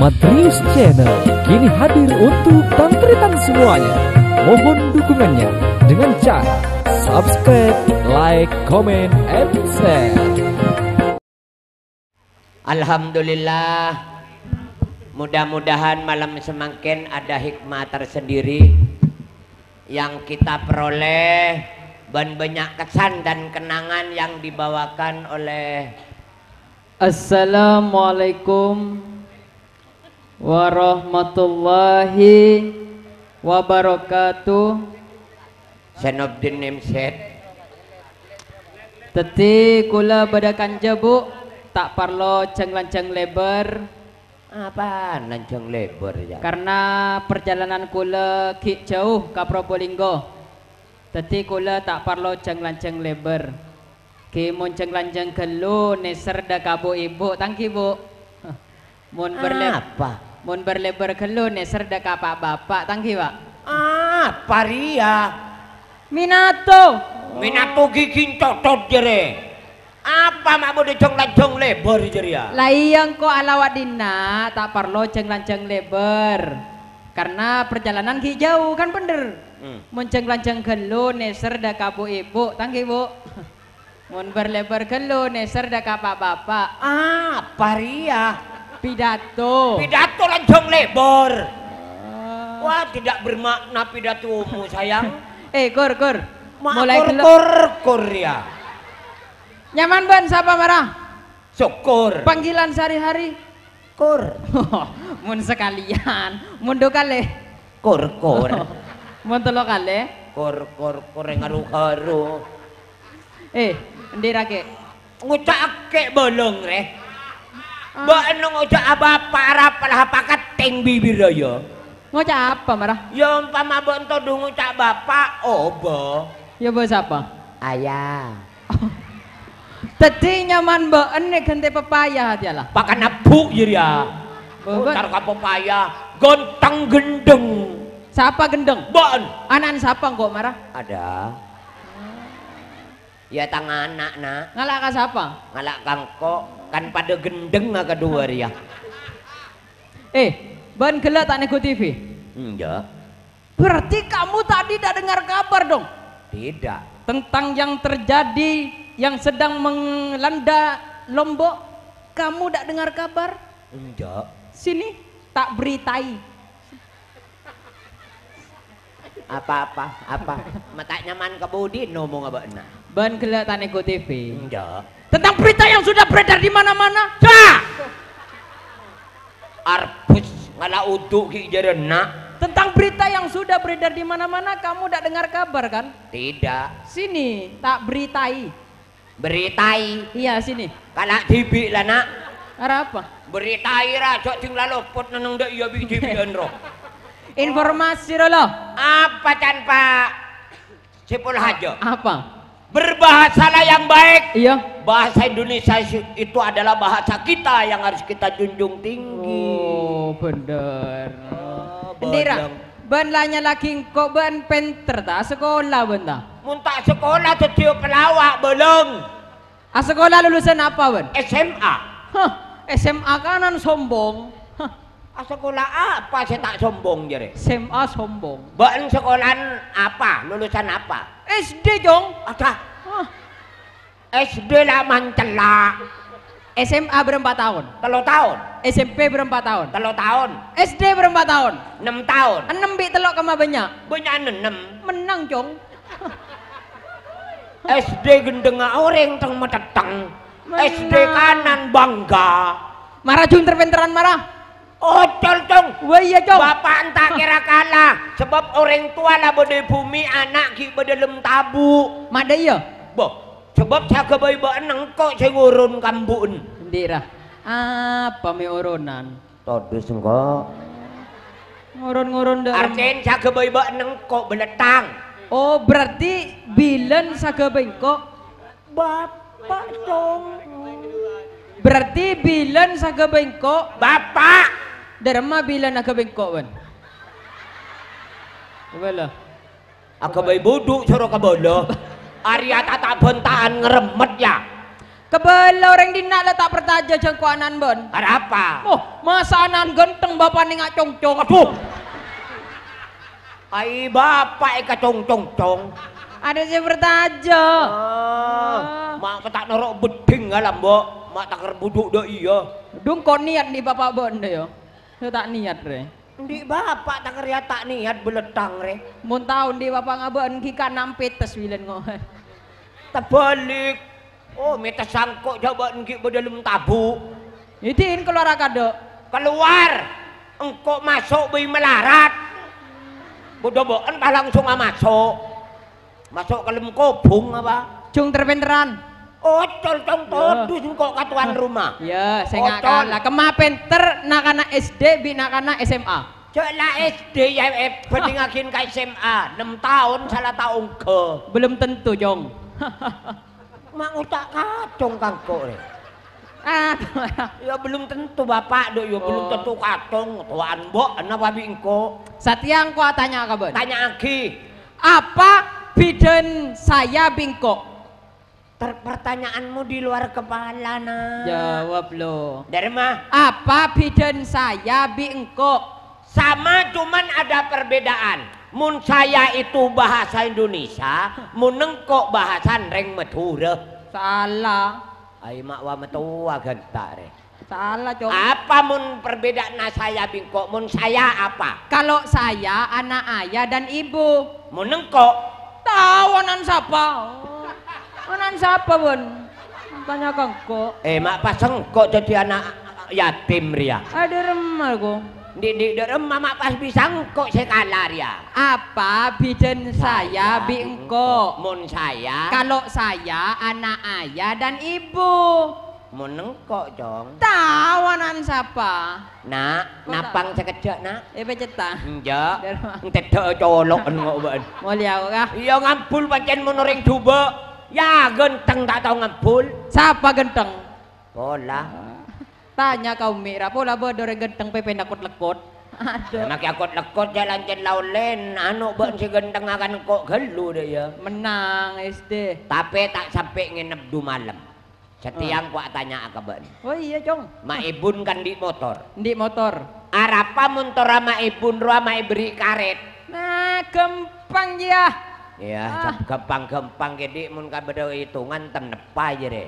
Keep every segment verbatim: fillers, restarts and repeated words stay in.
Matrius Channel kini hadir untuk tan-taritan semuanya. Mohon dukungannya dengan cara subscribe, like, comment, and share. Alhamdulillah, mudah-mudahan malam semangkèn ada hikmah tersendiri yang kita peroleh, bân bânnya' kesan dan kenangan yang dibawakan oleh Assalamualaikum warahmatullahi wabarakatuh. Senobdin Nimset. Dhâddhi, kaulâ bâdâ kanja, Bu', ta' parlo jhâng-lanjhâng lèbâr. Apa lanjhâng lèbâr, ya? Karena perjalanan kaulâ ghi' jhâu ka Probolinggo. Dhâddhi, kaulâ ta' parlo jhâng-lanjhâng lèbâr. Ghi mon jhâng-lanjhâng ghâllu nèser dâ' ka bu'-ibu', ta' ènggi, Bu'? Mon berlè-, Apa? Mon berlèbâr ghâllu nèser dâ' ka pa'-bapa', ta' ènggi, Pak? Apa rèya? Minato. Minato giging cotot, jârè. Apa ma' bâdâ jhâng-lanjhâng lèbâr jârèya? La iyâ, engko' alawa' dinna' ta' parlo jhâng-lanjhâng lèbâr. Karena perjalanan ghi' jhâu, kan bhender. Hmm. Mon jhâng-lanjhâng ghâllu nèser dâ' ka bu'-ibu', ta' ènggi, Bu'? Mon berlèbâr ghâllu nèser dâ' ka pa'-bapa'. Apa rèya? Pidato. Pidato lanjhâng lèbâr. Ah. Wah, tidak bermakna pidatomu, sayang. Eh, Kur, Kur. Mulai ghâllu. Kur, Kur, ya. Nyaman bân sapa, mara? Syukur. Panggilan sehari-hari? Kur. Mon sakalèyan, mon du kalè. Kur, Kur. Mon tello kalè. Kur, Kur, Kur, ngaru-ngaru. Eh, endi ra, Kè? Ngoca'aghi bâlâng, rè. Ah. Bâ'na ngoca'a bapa' arapa la pakètèng bibirra, ya? Ngoca' apa, mara? Ya, ompama bâ'na todhu ngoca' bapa', obâ. Ya, obâ sapa? Ayah. Dhâddhi nyaman bâ'na èghântè pepaya, hati Allah. Pakan abu' jârèya. Bâ-, bâ-, Entar ka pepaya, ganteng gendeng. Sapa gendeng? Bâ'na. Ana'na sapa engko', mara? Ada. Ya, tang ana', Na'. Ngala' ka sapa? Ngala' ka engko'. Kan padâ gendeng kadhuwâ rèya. Eh, bâ'na ghellâ' ta' neggo' T V? Enjâ'. Berarti kamu tadi tidak dengar kabar dong? Tidak. Tentang yang terjadi, yang sedang melanda Lombok, kamu tidak dengar kabar? Enjâ'. Sini, tak beritai. Apa, apa, apa? Ma' ta' nyaman ka budi nomongnga bâ'na. Bâ'na ghellâ' ta' neggo' T V? Enjâ'. Tentang berita yang sudah beredar di mana-mana. Sa! Arbus ngala' udu' ghi' jârèna. Tentang berita yang sudah beredar di mana-mana, kamu tidak dengar kabar, kan? Tidak. Sini, tak beritai. Beritai. Iya, sini. Kala' dhibi' la, Na'. Arapa? Beritai ra, jhâ' dhing la lopot neng dâ' iyâ bi' dhibi'ân, ro. Informasi, ro, lo. Apa can, Pak? Sipul Haja. Apa? Berbahasalah yang baik. Iya. Bahasa Indonesia si-, itu adalah bahasa kita yang harus kita junjung tinggi. Oh, bener. Oh, Endi ra? Bâlâng. Bâ'na la nyala'aghi engko', bâ'na pènter ta'? Sakola bâ'na ta'? Mon ta' sakola, dhâddhiyâ pelawa', bâlâng. Asakola lulusan apa, bâ'na? S M A. Hah, S M A kanan sombong. Hah. Asakola apa sè ta' sombong, jârè? S M A sombong. Bâ'na sakolaan apa? Lulusan apa? S D, Cong. Ada. Hah. S D la mancella'. S M A bârâmpa taon? Tello taon. S M P bârâmpa taon? Tello taon. S D bârâmpa taon? Ennem taon. Ennem bi' tello' kemma bânnya'? Bânnya'an ennem. Mennang, Cong. S D gendhengnga orèng teng matettheng. Mennang. S D kanan bangga. Mara jhung ter-pènterran mara. Ocol, Cong. Wah, iyâ, Cong. Bapa' enta' kèra kala, sabâb orèng towa la bâdâ è bhumè, ana' ghi' bâdâ è dâlem tabu'. Madâ iyâ? Bâh, sabâb sè aghâbây bâ'na engko' sè ngoron kambu'na. Endi ra? Apa mè' oronan? Todus engko'. Ngoron-ngoron dâ'. Artèna sè aghâbây bâ'na engko' bâlettang. Oh, berarti bilân sè aghâbây engko'? Bapa', Cong. Berarti bilân sè aghâbây engko'? Bapa'. Dâremma bilân aghâbây engko', bân? Coba lo. Aghâbây budhu' soro kabâlâ. Arèya ta' ta' bhânta'an ngeremmet, ya. Kabâlâ orèng dinna' la ta' parcajâ jhâ' engko' ana'na bâ'na. Arapa? Moh, masa ana'na ghântheng bapa'na nga' congcong. Aduh. Ai, bapa'na ka congcong-cong. Adâ' sè parcajâ. Ah, Ah. ma' ta' noro' beddhing, ya, Lambok. Ma' ta' karbuduk dâ' iyâ. Dhu engko' niyat andi' bapa' bâ'na, yâ. Yâ ta' niyat, rè. Andi' bapa' ta' karya ta' niyat belettang, rè. Mon tao andi' bapa' nga' bâ'na ghi' kana' mpetes bilân ngo. Tabalik. Oh, mètessa engko' jhâ' bâ'na ghi' bâdâlem tabu'. Idin kalowar kadâ'. Kalowar! Engko' maso' bhâi malarat. Bâdâ bâ'na pas langsung amaso'. Maso' ka lem kobhung apa? Jung ter-penteran. Ocol, Cong, Yâ. todus engko' ka tuan rumah. Yâ, sè Ocol. ngakala. Kemma pènter na'-kana' S D bi' na'-kana' S M A. Jhâ' la S D, yâ, eh, bhândhingngaghin ka S M A. Nem taon sala ta' ongghâ. Belum tentu, Cong. Ma' ngoca' kacong ka engko', rè. Ah, Yâ, belum tentu, Bapak, dok, yâ, belum Oh. tentu kacong. Towan, Mbok, napa bi' engko'? Satèya engko' atanya ka bâ'na. Tanya'aghi. Apa bidhâna saya bi' engko'? Ter-, pertanyaanmu di luar kepala, Nak. Jawab, lo. Dârma. Apa bidhâna saya bi' engko'? Sama, cuman ada perbedaan. Mun saya itu bahasa Indonesia, mun engko' bahasan rèng Madhurâ. Salah. Ai, ma' wa matowa ghânta', rè. Salah, Cong. Apa mun perbedaanna saya bi' engko'? Mun saya apa? Kalau saya anak ayah dan ibu. Mun engko'? Tao ana'na sapa? Ana'na sapa, bâ'na? Tanya ka engko'. Eh, ma' pas engko' dhâddhi ana' yatim rèya. Adâ' remma, ko. Ndi'-ndi' dâ' remma ma' pas bisa engko' sè kala rèya. Apa bidhâna saya Saya bi' engko'? Mun saya. Kalau saya anak ayah dan ibu. Mon engko', Cong. Tao ana'na sapa? Na', Kok ta-, napang sakejjhâ', Na'. Eh, pecetta. Enjâ'. Dârma. Entedhâ colo'en ngo' bâ'en. Molja ko, kah? Iyâ, ngambul pancèn mon orèng jhubâ'. Yâ, ghântheng ta' tao ngambul. Sapa ghântheng? Pola. Tanya ka Ummi, ra pola bâdâ orèng ghântheng pèpèna kot-lekkot. Adâ'. Makè akot-lekkot jhâ' lancèn la ollèn, anu bâ'en sè ghântheng akan engko' ghâllu, dâ' iyâ. Mennang, S D. Tapè ta' sampè' ngènep du malem. Satèya Ah. engko' atanya'a ka bâ'na. Oh, iyâ, Cong. Ma' Ibun kan andi' motor. Andi' motor. Arapa mon tora ma' Ibun rowa ma' èberri' karèt? Nah, ghâmpang, jiyâ. Iyâ, Ah. jhâ' ghâmpang-ghâmpang kèdhi' mon ka bâdâ itongan tenneppa, jârè.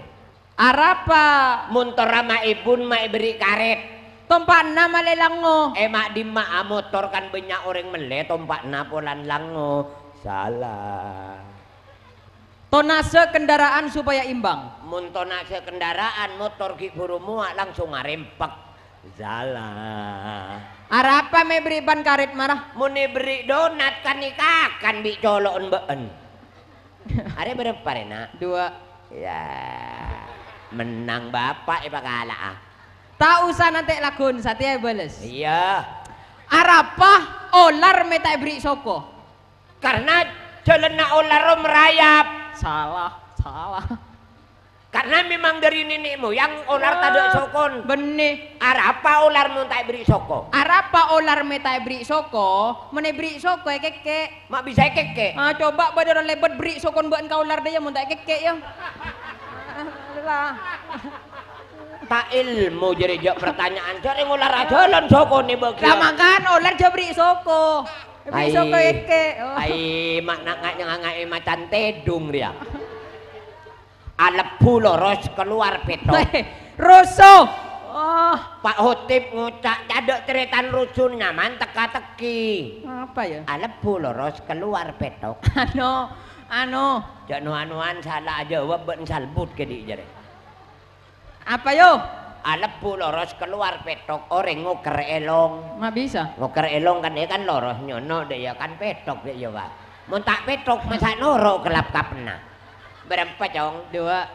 Arapa? Mon tora ma' Ibun ma' èberri' karèt? Tompa'na malè langngo. Eh, ma' dimma'a motor kan bânnya' orèng mellè, tompa'na polana langngo. Salah. Tonasa kendaraan supaya imbang. Mon tonasa kendaraan, motor ghi' buru mowa' langsung arempek. Salah. Arapa ma' èberri' ban karèt mara? Mon èberri' donat kan èkakan bi' colo'en bâ'en. Arè bârâmpa rè, Na'? Dua. Ya. Mennang bapa' èpakala'a. Ta' osa nantè' laghun, satèya èbâles. Iyâ. Arapa olar mè' ta' èberri' soko? Karena jhâlânna olar rowa merayap. Salah, salah. Karena memang dari nenek moyang olar Oh, tadâ' sokon. Bânnè. Arapa olar mon ta' èberri' soko? Arapa olar mè' ta' èberri' soko? Mon èberri' soko èkèkkè'. Ma' bisa èkèkkè'? Ah, coba bâdâ orèng lèbât berri' sokon bâ'en ka olar dâ' iyâ mon ta' èkèkkè' iyâ. Lah. Ta' èlmo jârè jhâ' pertanyaan. Jhârè ngolar ajhâlân sokonè bâgi. Lah, mangkana olar jhâ' berri' soko. Berri' Ai. soko èkèkkè'. Oh. Ai, ma' na-, nga-, nga-, nga-, macan tèdung rèya. Alebbhu loros, keluar pèthok. Weh, roso. Oh. Pak Hotip ngoca', "Tadâ' carètana rusun, nyaman teka-teki." Apa ya? Alebbhu loros, keluar pèthok. Anu, anu. Jhâ' no-anuan sala ajâwâb bâ'en salbut kèdhi' jârè. Apa, yo? Alebbhu loros, keluar pèthok, orèng ngokèr èlong. Ma' bisa? Ngokèr èlong kan, iyâ kan loros, nyono' dâ' iyâ kan pèthok dâ' iyâ, Pak. Mon ta' pèthok, masa' noro' kelap kapenna. Bârâmpa, Cong? Dua.